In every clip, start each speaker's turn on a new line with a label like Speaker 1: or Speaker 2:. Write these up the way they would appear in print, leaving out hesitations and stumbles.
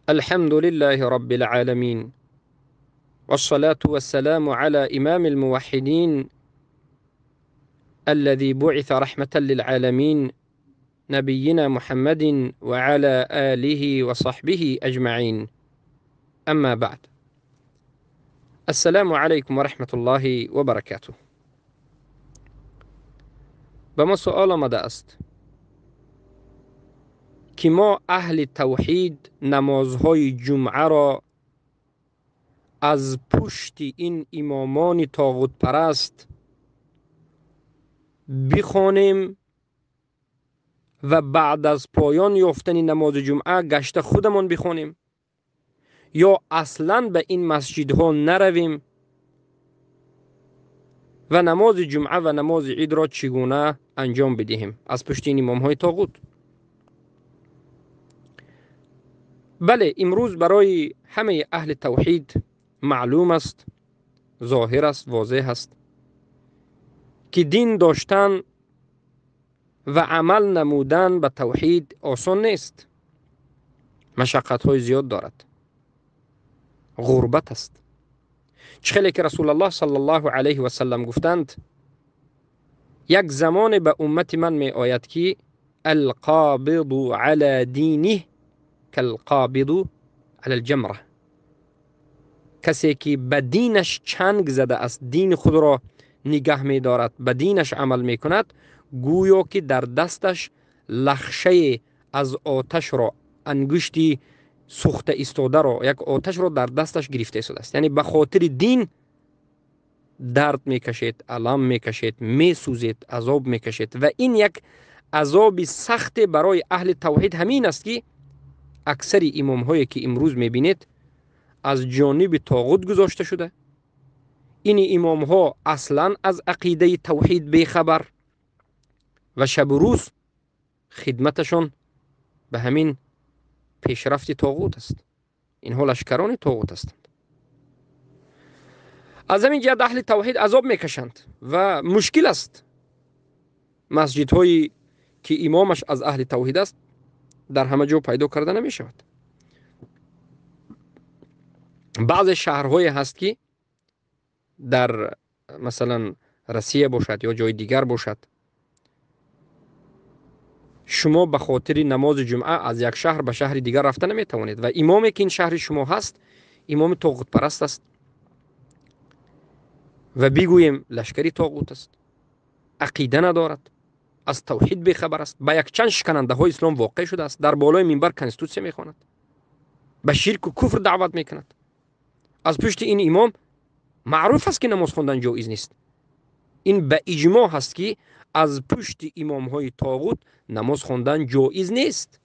Speaker 1: الحمد لله رب العالمين، والصلاة والسلام على إمام الموحدين الذي بعث رحمة للعالمين، نبينا محمد وعلى آله وصحبه أجمعين. أما بعد، السلام عليكم ورحمة الله وبركاته. به ما سؤال آمده است که ما اهل توحید نمازهای جمعه را از پشت این امامان طاغوت پرست بخوانیم و بعد از پایان یافتن نماز جمعه گشته خودمان بخوانیم، یا اصلا به این مسجدها نرویم و نماز جمعه و نماز عید را چگونه انجام بدهیم از پشت این امامهای طاغوت؟ بله، امروز برای همه اهل توحید معلوم است، ظاهر است، واضح است که دین داشتن و عمل نمودن به توحید آسان نیست، مشقت های زیاد دارد، غربت است. چه که رسول الله صلی الله علیه و سلم گفتند: یک زمان به امت من می آید که القابض علی دینه کالقابض علی الجمره، کسی که به دینش چنگ زده است، دین خود را نگه می دارد، به دینش عمل می کند، گویا که در دستش لخشه از آتش را، انگشتی سوخته ایستاده را، یک آتش را در دستش گرفته ایستاده است. یعنی به خاطر دین درد میکشید، الم میکشید، میسوزید، عذاب میکشید. و این یک عذاب سخت برای اهل توحید همین است که اکثر امام هایی که امروز میبینید از جانب طاغوت گذاشته شده. این امام ها اصلا از عقیده توحید بیخبر و شب و روز خدمتشان به همین پیشرفت طاغوت است. اینها لشکران طاغوت هستند. از همین جهت اهل توحید عذاب میکشند و مشکل است. مسجدهایی که امامش از اهل توحید است در همه جا پیدا کرده نمی شود. بعض شهرهای هست که در مثلا روسیه باشد یا جای دیگر باشد، شما به خاطر نماز جمعه از یک شهر به شهر دیگر رفته نمی توانید و امامی که این شهر شما هست امام طاغوت پرست است و بگوییم لشکری طاغوت است، عقیده ندارد، از توحید بیخبر است، با یک چند شکننده های اسلام واقع شده است، در بالای منبر کنستیتوسیا میخواند، به شرک و کفر دعوت میکند. از پشت این امام معروف است که نماز خواندن جایز نیست. این به اجماع هست که از پشت امام های طاغوت نماز خواندن جایز نیست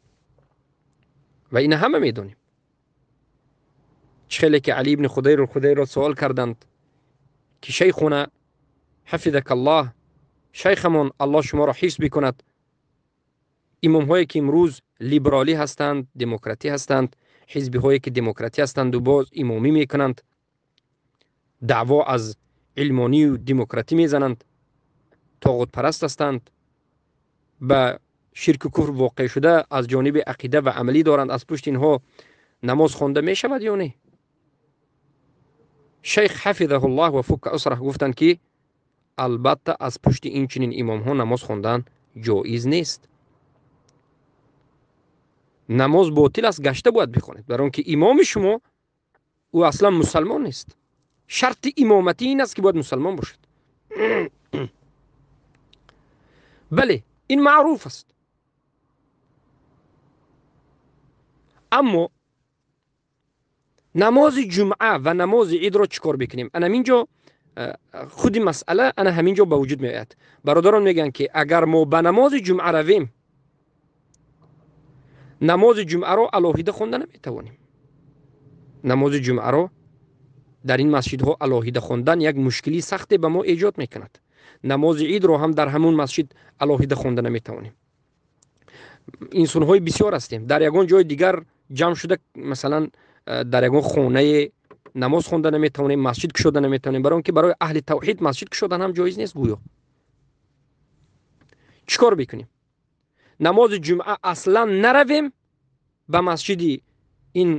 Speaker 1: و این همه میدونیم. چه که علی ابن خدیر را سوال کردند که شیخنا حفظک الله، شیخمون الله شما را حفظ بکند، امام هایی که امروز لیبرالی هستند، دموکراتی هستند، حزبی هایی که دموکراتی هستند و باز امامی میکنند، دعوا از علمانی و دموکراتی میزنند، طاغوت پرست هستند، به شرک و کفر واقع شده از جانب عقیده و عملی دارند، از پشت اینها نماز خوانده می شود یا نه؟ شیخ حفظه الله و فک اسره گفتند که البته از پشت این چنین امام ها نماز خواندن جایز نیست، نماز باطل است، گشته باید بخوانید، برای اینکه امام شما او اصلا مسلمان نیست. شرط امامتی این است که باید مسلمان باشد. بله، این معروف است. اما نماز جمعه و نماز عید را چیکار بکنیم؟ انا اینجا خود مسئله انا همینجا به وجود می آید. برادران میگن که اگر ما به نماز جمعه رویم، نماز جمعه را علاهیده خوانده نمیتوانیم. نماز جمعه را در این مسجدها علاهیده خواندن یک مشکلی سخت به ما ایجاد میکند. نماز عید را هم در همون مسجد علاهیده خوانده نمیتوانیم. انسان‌های بسیار هستیم، در یگان جای دیگر جمع شده، مثلا در یگان خانه نماز خوانده نمیتوانیم، مسجد کشوده نمیتوانیم، برای اینکه برای اهل توحید مسجد کشودن هم جایز نیست. گویا چیکار بکنیم؟ نماز جمعه اصلا نرویم به مسجد ин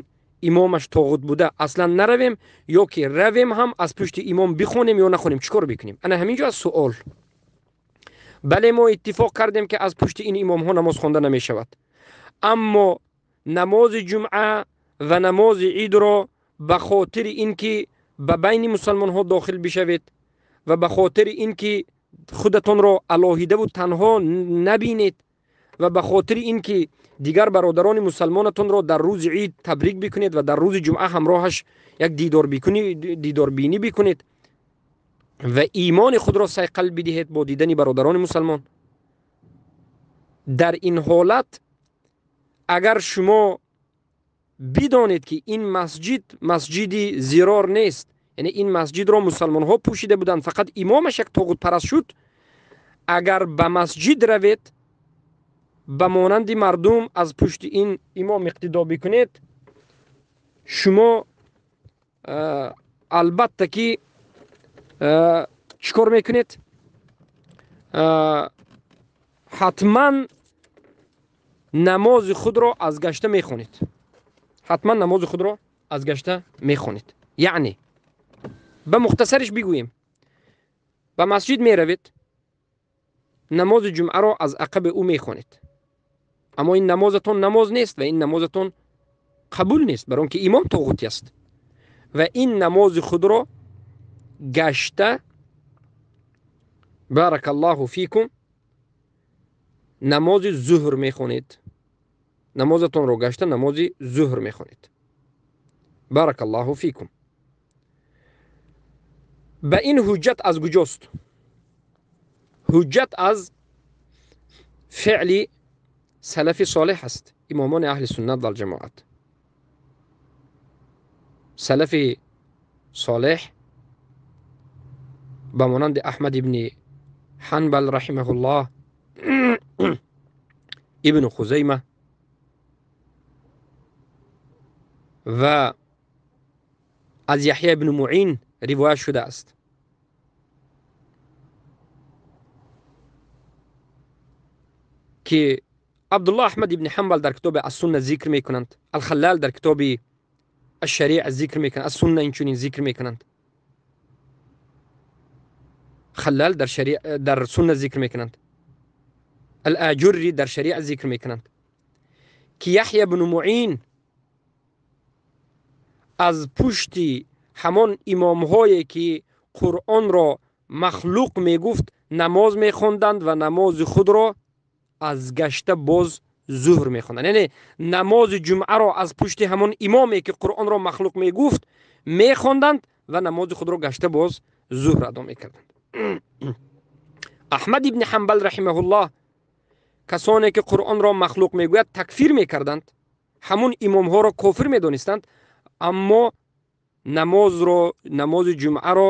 Speaker 1: имомаш тоғут буда аслан наравем, ё ки равем ҳам аз пушти имом бихонем ё нахонем, чӣ кор бикунем? Ана ҳамин ҷо аз суол. Бале, мо иттифоқ кардем, ки аз пушти ин имомҳо намоз хонда намешавад, аммо намози ҷумъа ва намози идро ба хотири ин ки ба байни мусалмонҳо дохил бишавед ва ба хотири ин ки худатонро алоҳидаву танҳо набинед ва ба хотири ин ки дигар бародарони мусалмонатонро дар рӯзи ид табрик бикунед ва дар рӯзи ҷумъа ҳамроҳаш як дидорбинӣ бикунед ва имони худро сайқал бидиҳед бо дидани бародарони мусалмон. Дар ин ҳолат агар шумо бидонед, ки ин масҷид масҷиди зирор нест, яъне ин масҷидро мусалмонҳо пӯшида буданд, фақат имомаш як тоғутпараст шуд, агар ба масҷид равед, ба монанди мардум аз пушти ин имом иқтидо бикунед, шумо албатта ки чӣ кор мекунед? Ҳатман намози худро аз гашта мехонед, ҳатман намози худро аз гашта мехонед. Яъне ба мухтасариш бигӯем, ба масҷид меравед, намози ҷумъаро аз ақаби ӯ мехонед, аммо ин намозатон намоз нест ва ин намозатон қабул нест, бар он ки имом тоғутӣ аст, ва ин намози худро гашта, баракаллоҳу фикум, намози зуҳр мехонед, намозатонро гашта намози зуҳр мехонед. Баракаллоҳу фикум. Ба ин ҳуҷҷат аз куҷост? Ҳуҷҷат аз феъли салафи солеҳ аст, имомони аҳли суннат валҷамоат. Салафи солеҳ ба монанди Аҳмад ибни Ҳанбал раҳимаҳуллоҳ, ибну Хузайма ва аз Яҳя ибну Муин ривоят шудааст, ки Абдуллоҳ Аҳмад ибни Ҳанбал дар китоби Ассунна зикр мекунанд, Алхаллал дар китоби Ашшариа зикр мекунанд, Ассунна инчунин зикр мекунанд, Халлал дар сунна зикр мекунанд, Алаҷурри дар шариа зикр мекунанд, ки Яҳя ибну Муин аз пушти ҳамон имомҳое ки Қуръонро махлуқ мегуфт намоз мехонданд ва намози худро аз гашта боз зуҳр мехонданд. Яъне намози ҷумъаро аз пушти ҳамон имоме ки Қуръонро махлуқ мегуфт мехонданд ва намози худро гашта боз зуҳр адо мекарданд. Аҳмад ибни Ҳанбал раҳимаҳуллоҳ касоне ки Қуръонро махлуқ мегӯяд такфир мекарданд, ҳамун имомҳоро кофир медонистанд, аммо намози ҷумъаро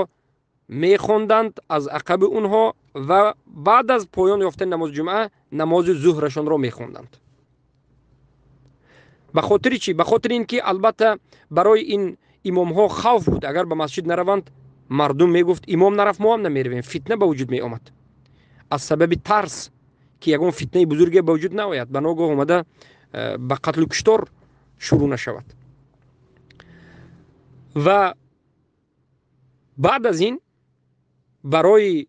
Speaker 1: мехонданд аз ақаби онҳо ва баъд аз поён ёфтани намози ҷумъа намози зуҳрашонро мехонданд. Ба хотири чӣ? Ба хотири ин ки албатта барои ин имомҳо хавф буд, агар ба масҷид нараванд мардум мегуфт имом нарафт, мо ҳам намеравем, фитна ба вуҷуд меомад. Аз сабаби тарс ки ягон фитнаи бузурге ба вуҷуд наояд, ба ногоҳ омада ба қатлу куштор шурӯъ нашавад. Ва баъд аз ин барои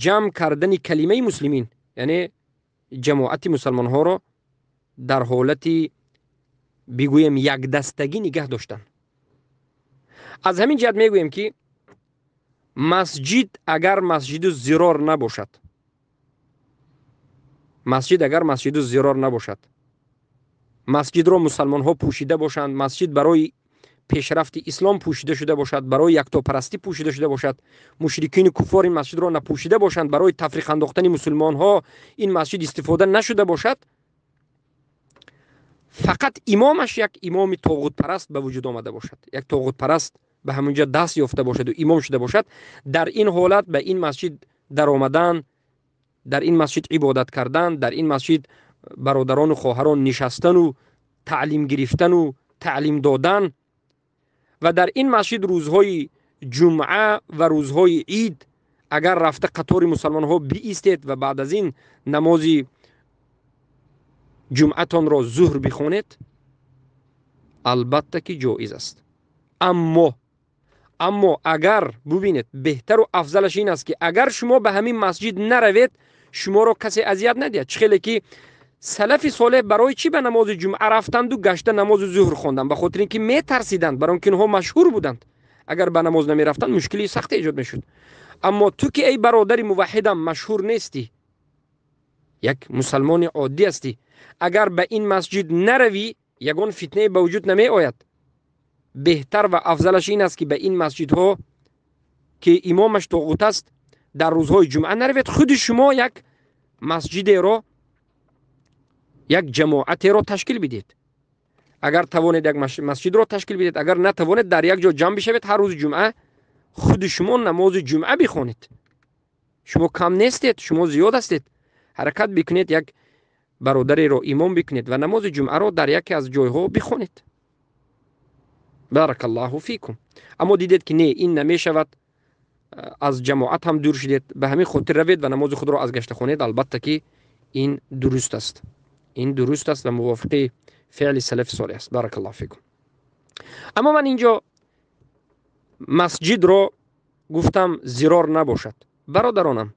Speaker 1: ҷамъ кардани калимаи муслимин, яъне ҷамоати мусалмонҳоро дар ҳолати бигӯем якдастагӣ нигаҳ доштан. Аз ҳамин ҷиҳат мегӯем, ки масҷид агар масҷиду зирор набошад, масҷид агар масҷиду зирор набошад, масҷидро мусалмонҳо пӯшида бошанд, масҷид барои пешрафти ислом пӯшида шуда бошад, барои яктопарастӣ пӯшида шуда бошад, мушрикини куффор ин масҷидро напӯшида бошанд, барои тафриқ андохтани мусулмонҳо ин масҷид истифода нашуда бошад, фақат имомаш як имоми тоғутпараст ба вуҷуд омада бошад, як тоғутпараст ба ҳамонҷа даст ёфта бошаду имом шуда бошад, дар ин ҳолат ба ин масҷид даромадан, дар ин масҷид ибодат кардан, дар ин масҷид бародарону хоҳарон нишастану таълим гирифтану таълим додан ва дар ин масҷид рӯзҳои ҷумъа ва рӯзҳои ид агар рафта қатори мусалмонҳо биистед ва баъд аз ин намози ҷумъатонро зуҳр бихонед, Албатта ки ҷоиз аст. Аммо агар бубинед, беҳтару афзалаш ин аст, ки агар шумо ба ҳамин масҷид наравед, шуморо касе азият надиҳад. Чӣ хеле ки салафи солеҳ барои чӣ ба намози ҷумъа рафтанду гашта намози зуҳр хонданд? Ба хотири ин ки метарсиданд, барои он ки инҳо машҳур буданд. Агар ба намоз намерафтанд, мушкили сахте эҷод мешуд. Аммо ту ки эй бародари муваҳҳидам машҳур нестӣ, як мусалмони оддӣ ҳастӣ, агар ба ин масҷид наравӣ, ягон фитнае ба вуҷуд намеояд. Беҳтар ва афзалаш ин аст, ки ба ин масҷидҳо ки имомаш тоғут аст, дар рӯзҳои ҷумъа наравед. Худи шумо як масҷидеро, як ҷамоатеро ташкил бидиҳед. Агар тавонед, як масҷидро ташкил бидиҳед, агар натавонед, дар як ҷо ҷамъ бишавед, ҳар рӯзи ҷумъа худи шумо намози ҷумъа бихонед. Шумо кам нестед, шумо зиёд ҳастед. Ҳаракат бикунед, як бародареро имом бикунед ва намози ҷумъаро дар яке аз ҷойҳо бихонед. Баракаллоҳу фикум. Аммо дидед ки не, ин намешавад, аз ҷамоат ҳам дур шудед, ба ҳамин хотир равед ва намози худро аз гашта хонед. Албатта ки ин дуруст аст, ин дуруст аст ва мувофиқи феъли салафи солеҳ аст. Баракаллоҳу фикум. Аммо ман инҷо масҷидро гуфтам зирор набошад. Бародаронам,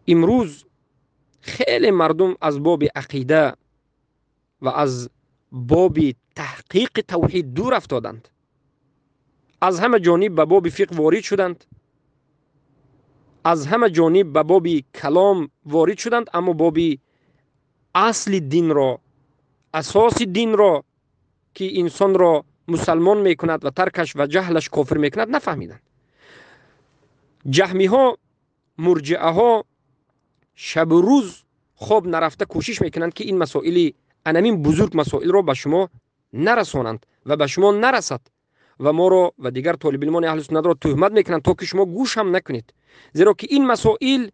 Speaker 1: имрӯз хеле мардум аз боби ақида ва аз боби таҳқиқи тавҳид дур афтоданд. Аз ҳама ҷониб ба боби фиқҳ ворид шуданд, аз ҳама ҷониб ба боби калом ворид шуданд, аммо боби асли динро, асоси динро ки инсонро мусалмон мекунад ва таркаш ва ҷаҳлаш кофир мекунад, нафаҳмиданд. Ҷаҳмиҳо, мурҷиаҳо шабу рӯз хоб нарафта кӯшиш мекунанд, ки ин масоили анамин бузург масоилро ба шумо нарасонанд ва ба шумо нарасад ва моро ва дигар толибилмони аҳли суннатро туҳмат мекунанд, то ки шумо гӯш ҳам накунед. Зеро ки ин масоил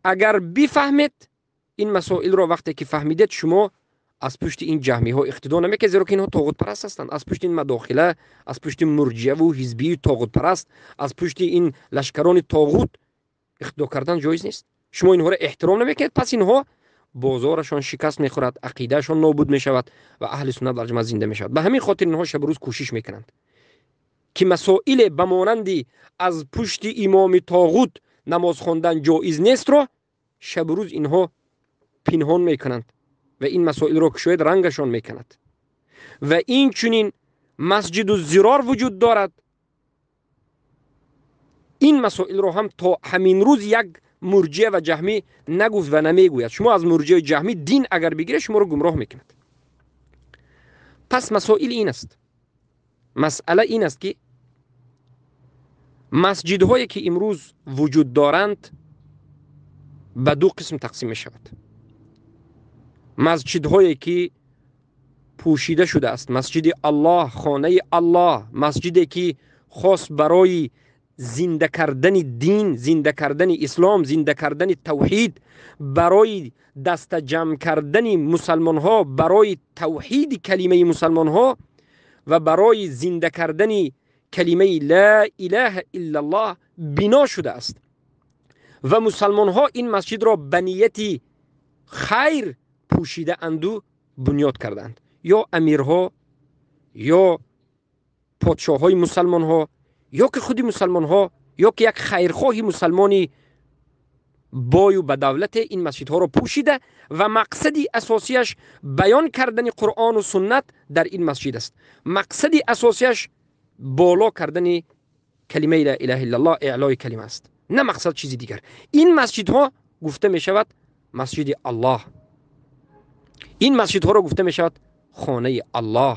Speaker 1: агар бифаҳмед, ин масоилро вақте ки фаҳмидед, шумо аз пушти ин ҷаҳмиҳо иқтидо намекунед, зеро ки инҳо тоғутпараст ҳастанд. Аз пушти ин мадохила, аз пушти мурҷиаву ҳизбии тоғутпараст, аз пушти ин лашкарони тоғут иқтидо кардан ҷоиз нест. Шумо инҳоро эҳтиром намекунед, пас инҳо бозорашон шикаст мехӯрад, ақидаашон нобуд мешавад ва аҳли суннат вал ҷамоат зинда мешавад. Ба ҳамин хотир инҳо шабу рӯз кӯшиш мекунанд, ки масоиле ба монанди аз пушти имоми тоғут намоз хондан ҷоиз нестро шабу рӯз инҳо пинҳон мекунанд ва ин масоилро кушояд рангашон мекунад. Ва инчунин масҷиду зирор вуҷуд дорад. Ин масоилро ҳам то ҳамин рӯз як мурҷия ва ҷаҳмӣ нагуфт ва намегӯяд. Шумо аз мурҷия ҷаҳмӣ дин агар бигиред, шуморо гумроҳ мекунад. Пас масоил ин аст. Масъала ин аст, ки масҷидҳое ки имрӯз вуҷуд доранд ба ду қисм тақсим мешавад. Масҷидҳое ки пӯшида шудааст, масҷиди Аллоҳ, хонаи Аллоҳ, масҷиде ки хос барои зинда кардани дин, зинда кардани ислом, зинда кардани тавҳид, барои даста ҷамъ кардани мусалмонҳо, барои тавҳиди калимаи мусалмонҳо ва барои зинда кардани калимаи ла илаҳа иллаллоҳ бино шудааст. Ва мусалмонҳо ин масҷидро ба нияти хайр пӯшидаанду бунёд кардаанд. Ё амирҳо, ё подшоҳҳои мусалмонҳо, ё ки худи мусалмонҳо, ё ки як хайрхоҳи мусалмони бою ба давлате ин масҷидҳоро пӯшида ва мақсади асосияш баён кардани Қуръону суннат дар ин масҷид аст. Мақсади асосияш боло кардани калимаи ла илаҳа иллаллоҳ, эълои калима аст, на мақсад чизи дигар. Ин масҷидҳо гуфта мешавад масҷиди Аллоҳ. Ин масҷидҳоро гуфта мешавад хонаи Аллоҳ.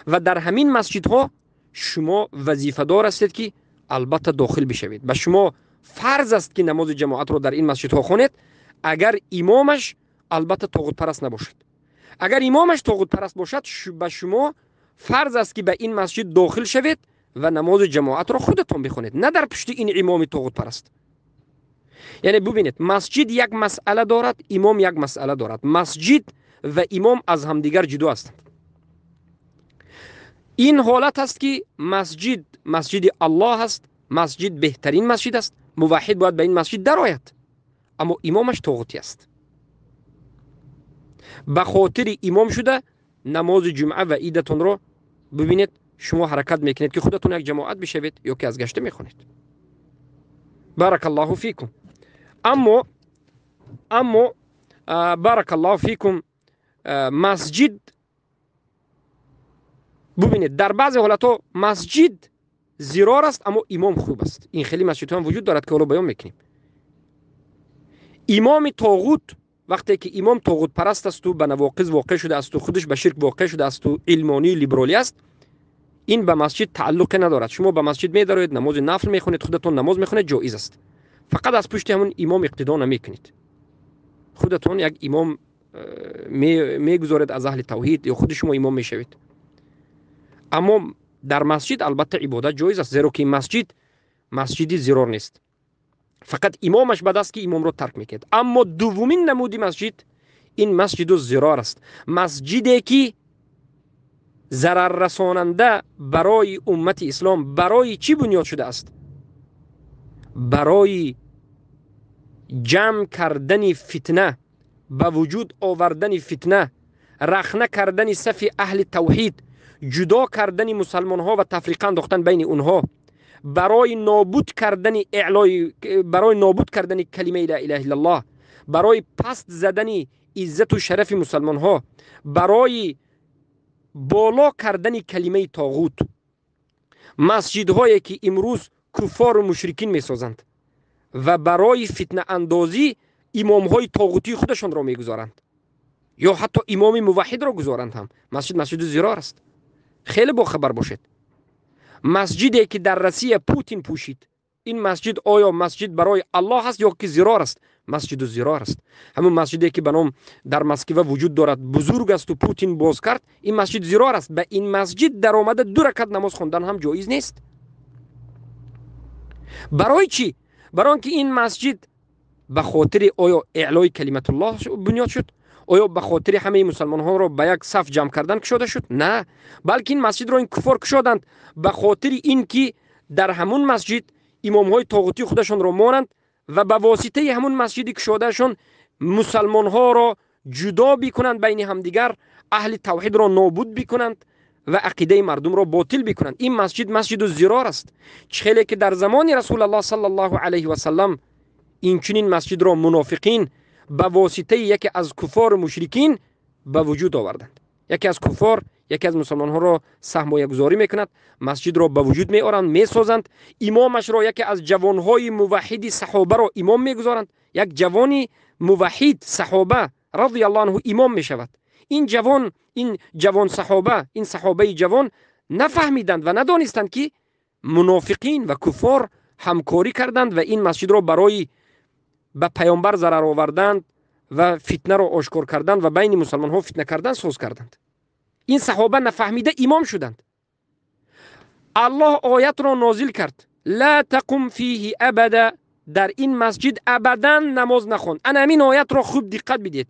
Speaker 1: Ва дар ҳамин масҷидҳо шумо вазифадор ҳастед, ки албатта дохил бишавед. Ба шумо фарз аст, ки намози ҷамоатро дар ин масҷидҳо хонед, агар имомаш албатта тоғутпараст набошад. Агар имомаш тоғутпараст бошад, ба шумо фарз аст, ки ба ин масҷид дохил шавед ва намози ҷамоатро худатон бихонед, на дар пушти ин имоми тоғутпараст. Яъне бубинед, масҷид як масъала дорад, имом як масъала дорад. Масҷид ва имом аз ҳамдигар ҷудо ҳастанд. Ин ҳолат аст, ки масҷид масҷиди Аллоҳ аст, масҷид беҳтарин масҷид аст, муваҳҳид бояд ба ин масҷид дарояд, аммо имомаш тоғутӣ аст. Ба хотири имом шуда намози ҷумъа ва идатонро бибинед, шумо ҳаракат мекунед, ки худатон як ҷамоат бишавед ё ки аз гашта мехонед. Баракаллоҳу фикум. Аммо баракаллоҳу фикум, масҷид бубинед, дар баъзе ҳолатҳо масҷид зирор аст, аммо имом хуб аст. Ин хеле масҷидҳо ҳам вуҷуд дорад, ки ҳоло баён мекунем. Имоми тоғут, вақте ки имом тоғутпараст асту ба навоқиз воқеъ шуда асту худаш ба ширк воқеъ шуда асту илмонию либеролӣ аст, ин ба масҷид тааллуқе надорад. Шумо ба масҷид медароед, намози нафл мехонед, худатон намоз мехонед, ҷоиз аст. Фақат аз пушти ҳамун имом иқтидо намекунед. Худатон як имом мегузоред аз аҳли тавҳид ё худи шумо имом мешавед. Аммо дар масҷид албатта ибодат ҷоиз аст, зеро ки ин масҷид масҷиди зирор нест. Фақат имомаш бад аст, ки имомро тарк мекунад. Аммо дуввумин намуди масҷид ин масҷиду зирор аст, масҷиде ки зараррасонанда барои уммати ислом. Барои чӣ бунёд шудааст? Барои ҷамъ кардани фитна, ба вуҷуд овардани фитна, рахна кардани сафи аҳли тавҳид, ҷудо кардани мусалмонҳо ва тафриқа андохтан байни онҳо, барои нобуд кардани эълои, барои нобуд кардани калимаи ла илаҳа иллаллоҳ, барои паст задани иззату шарафи мусалмонҳо, барои боло кардани калимаи тоғут. Масҷидҳое ки имрӯз куффору мушрикин месозанд ва барои фитнаандозӣ имомҳои тоғутии худашонро мегузоранд ё ҳатто имоми муваҳҳидро гузоранд ҳам, масҷид масҷиду зирор аст. Хеле бохабар бошед. Масҷиде ки дар Россия Путин пӯшид, ин масҷид оё масҷид барои Аллоҳ аст ё ки зирор аст? Масҷиду зирор аст. Ҳамун масҷиде ки ба ном дар Москва вуҷуд дорад, бузург асту Путин боз кард, ин масҷид зирор аст. Ба ин масҷид даромада ду ракат намоз хондан ҳам ҷоиз нест. Барои чӣ? Барои он ки ин масҷид ба хотири оё эълои калиматуллоҳ бунёд шуд? Оё ба хотири ҳамаи мусалмонҳоро ба як саф ҷамъ кардан кушода шуд? На, балки ин масҷидро ин куффор кушоданд ба хотири ин ки дар ҳамун масҷид имомҳои тоғутии худашонро монанд ва ба воситаи ҳамун масҷиди кушодаашон мусалмонҳоро ҷудо бикунанд байни ҳамдигар, аҳли тавҳидро нобуд бикунанд ва ақидаи мардумро ботил бикунанд. Ин масҷид масҷиду зирор аст. Чӣ хеле ки дар замони Расулаллоҳ саллаллоҳу алайҳи васаллам инчунин масҷидро мунофиқин ба воситаи яке аз куффору мушрикин ба вуҷуд оварданд. Яке аз куффор яке аз мусалмонҳоро саҳмоягузорӣ мекунад, масҷидро ба вуҷуд меоранд, месозанд, имомашро яке аз ҷавонҳои муваҳҳиди саҳобаро имом мегузоранд. Як ҷавони муваҳҳид саҳоба радиаллоҳу анҳу имом мешавад. Ин ҷавон, ин ҷавон саҳоба, ин саҳобаи ҷавон нафаҳмиданд ва надонистанд, ки мунофиқин ва куффор ҳамкорӣ карданд ва ин масҷидро барои ба паёмбар зарар оварданд ва фитнаро ошкор кардан ва байни мусалмонҳо фитна кардан соз карданд. Ин саҳоба нафаҳмида имом шуданд. Аллоҳ оятро нозил кард: ла тақум фиҳи абада, дар ин масҷид абадан намоз нахон. Ана ҳамин оятро хуб диққат бидиҳед.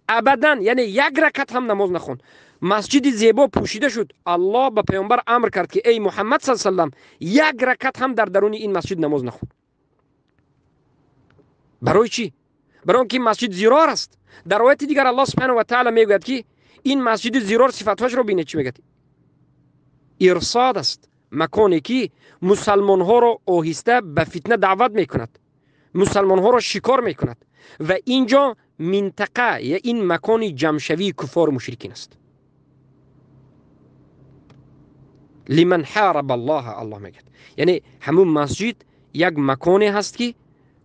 Speaker 1: Абадан, яъне як ракат ҳам намоз нахон. Масҷиди зебо пӯшида шуд. Аллоҳ ба паёмбар амр кард, ки эй Муҳаммад са саллам, як ракат ҳам дар даруни ин масҷид намоз нахон. Барои чӣ? Барои он ки масҷид зирор аст. Дар ояти дигар Аллоҳ субҳанаҳу ва таала мегӯяд, ки ин масҷиди зирор сифатҳояшро бинед, чӣ мегӯяд? Ирсод аст, маконе ки мусалмонҳоро оҳиста ба фитна даъват мекунад, мусалмонҳоро шикор мекунад ва ин ҷо минтақа я ин макони ҷамъшавии куффору мушрикин аст. Лиман ҳараба Аллоҳа, Аллоҳ мегӯяд, яъне ҳамун масҷид як маконе ҳаст, ки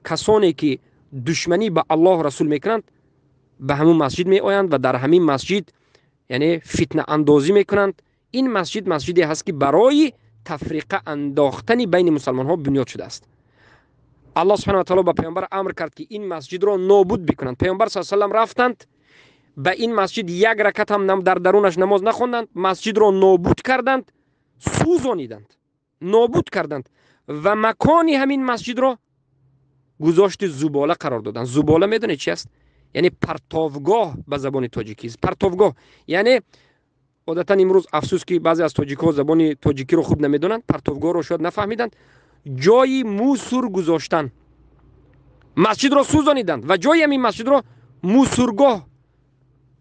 Speaker 1: касоне ки душманӣ ба Аллоҳу расул мекунанд, ба ҳамун масҷид меоянд ва дар ҳамин масҷид яъне фитнаандозӣ мекунанд. Ин масҷид масҷиде ҳаст, ки барои тафриқа андохтани байни мусалмонҳо бунёд шудааст. Аллоҳ субҳанаҳу ва таъоло ба паёмбар амр кард, ки ин масҷидро нобуд бикунанд. Паёмбар са саллам рафтанд, ба ин масҷид як ракат ҳам дар дарунаш намоз нахонданд, масҷидро нобуд карданд, сӯзониданд, нобуд карданд ва макони ҳамин масҷидро гузошти зубола қарор доданд. Зубола медонед чи аст? Яъне партовгоҳ ба забони тоҷикӣ. Партовгоҳ яъне одатан имрӯз афсӯс, ки баъзе аз тоҷикҳо забони тоҷикиро хуб намедонанд, партовгоҳро шояд нафаҳмиданд. Ҷои мусур гузоштан. Масҷидро сӯзониданд ва ҷои ҳамин масҷидро мусургоҳ,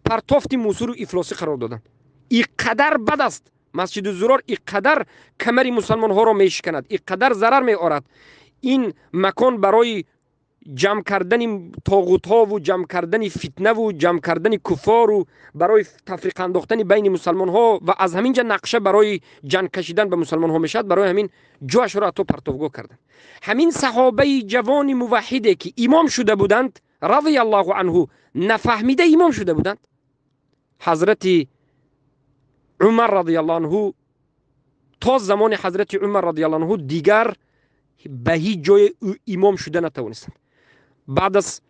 Speaker 1: партофти мусуру ифлосӣ қарор доданд. Ин қадар бад аст, масҷиди Зирор ин қадар камари мусалмонҳоро мешиканад, ин қадар зарар меорад. Ин макон барои ҷамъ кардани тоғутҳову ҷамъ кардани фитнаву ҷамъ кардани куфору барои тафриқ андохтани байни мусалмонҳо ва аз ҳамин ҷа нақша барои ҷанг кашидан ба мусалмонҳо мешавад. Барои ҳамин ҷояшро ҳатто партовгоҳ карданд. Ҳамин саҳобаи ҷавони муваҳҳиде ки имом шуда буданд, радиаллоҳу анҳу, нафаҳмида имом шуда буданд. Ҳазрати Умар радиаллоҳу анҳу, то замони ҳазрати Умар радиаллоҳу анҳу дигар ба ҳеҷ ҷое имом шуда натавонистанд. Баъд аз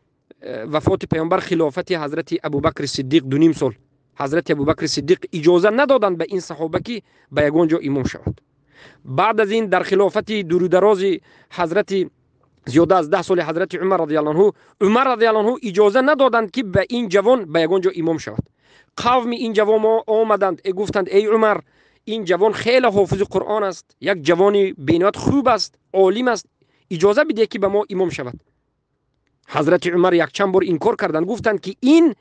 Speaker 1: вафоти паёмбар, хилофати ҳазрати Абубакри Сиддиқ 2.5 сол, ҳазрати Абубакри Сиддиқ иҷоза надоданд ба ин саҳоба, ки ба ягон ҷо имом шавад. Баъд аз ин дар хилофати дурударози ҳазрати зиёда аз 10 соли ҳазрати Умар радиаллоҳу анҳу, Умар радиаллоҳу анҳу иҷоза надоданд, ки ба ин ҷавон ба ягон ҷо имом шавад. Қавми ин ҷавон омаданд, гуфтанд: «Эй Умар, ин ҷавон хеле ҳофизи Қуръон аст, як ҷавони бениҳоят хуб аст, олим аст, иҷоза бидеҳ, ки ба мо имом шавад». Ҳазрати Умар якчанд бор инкор карданд, гуфтанд, ки ин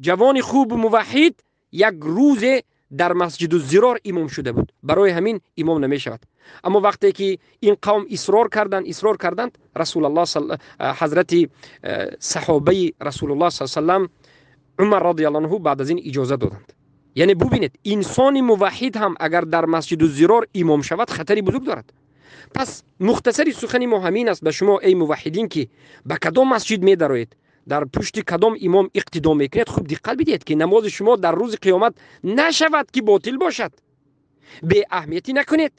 Speaker 1: ҷавони хубу муваҳҳид як рӯзе дар масҷиду Зирор имом шуда буд, барои ҳамин имом намешавад. Аммо вақте ки ин қавм исрор карданд, исрор карданд, Расулаллоҳ, ҳазрати саҳобаи Расулуллоҳ саллам, Умар радиаллоҳу анҳу, баъд аз ин иҷоза доданд. Яъне бубинед, инсони муваҳҳид ҳам агар дар масҷиду Зирор имом шавад, хатари бузург дорад. Пас мухтасари сухани мо ҳамин аст ба шумо, эй муваҳҳидин, ки ба кадом масҷид медароед, дар пушти кадом имом иқтидо мекунед, хуб диққат бидиҳед, ки намози шумо дар рӯзи қиёмат нашавад, ки ботил бошад. Беаҳамиятӣ накунед.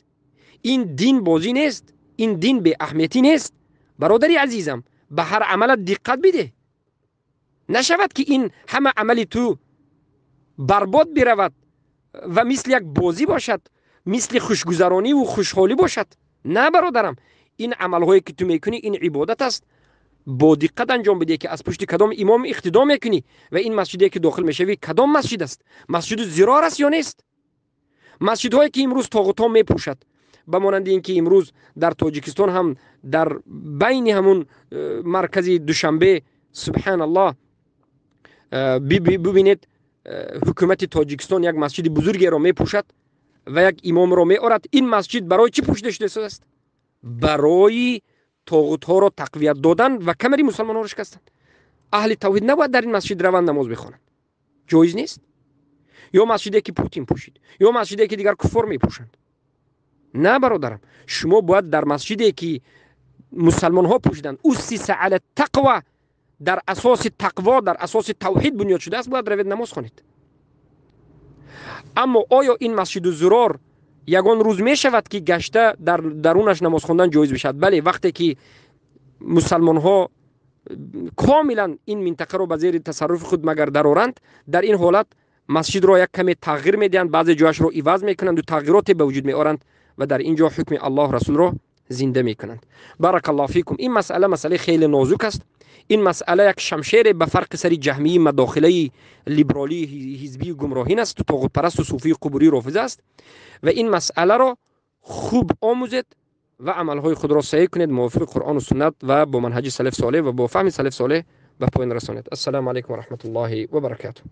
Speaker 1: Ин дин бозӣ нест, ин дин беаҳамиятӣ нест. Бародари азизам, ба ҳар амалат диққат бидеҳ, нашавад, ки ин ҳама амали ту барбод биравад ва мисли як бозӣ бошад, мисли хушгузарониву хушҳолӣ бошад. На, бародарам, ин амалҳое ки ту мекунӣ, ин ибодат аст. Бо диққат анҷом бидеҳ, ки аз пушти кадом имом иқтидо мекунӣ ва ин масҷиде ки дохил мешавӣ, кадом масҷид аст, масҷиду Зирор аст ё нест. Масҷидҳое ки имрӯз тоғутҳо мепӯшад, ба монанди ин ки имрӯз дар Тоҷикистон ҳам дар байни ҳамун маркази Душанбе, субҳаналлоҳ, бибинед, ҳукумати Тоҷикистон як масҷиди бузургеро мепӯшад ва як имомро меорад. Ин масҷид барои чӣ пӯшида шудааст? Барои тоғутҳоро тақвият додан ва камари мусалмонҳоро шикастан. Аҳли тавҳид набояд дар ин масҷид раванд, намоз бихонанд, ҷоиз нест. Ё масҷиде ки Путин пӯшид, ё масҷиде ки дигар куффор мепӯшанд. На, бародарам, шумо бояд дар масҷиде ки мусалмонҳо пӯшиданд, أسس على التقوى, дар асоси тақво, дар асоси тавҳид бунёд шудааст, бояд равед, намоз хонед. Аммо оё ин масҷиду Зирор ягон рӯз мешавад, ки гашта дар дарунаш намоз хондан ҷоиз бишавад? Бале, вақте ки мусалмонҳо комилан ин минтақаро ба зери тасарруфи худ магар дароранд, дар ин ҳолат масҷидро як каме тағйир медиҳанд, баъзе ҷояшро иваз мекунанду тағйироте ба вуҷуд меоранд ва дар ин ҷо ҳукми Аллоҳ, Расулро зинда мекунанд. بارك الله فيكم. Ин масъала масъалаи хеле нозук аст. Ин масъала як шамшере ба фарқи сари ҷаҳмии мадохилаи либеролии ҳизбии гумроҳин аст, тоғутпарасту суфии қубурии рофиза аст. Ва ин масъаларо хуб омӯзед ва амалҳои худро саҳеҳ кунед, мувофиқи Қуръону суннат ва бо манҳаҷи салаф солеҳ ва бо фаҳми салаф солеҳ ба поён расонед. Ассалому алайкум ва раҳматуллоҳи ва баракатуҳ.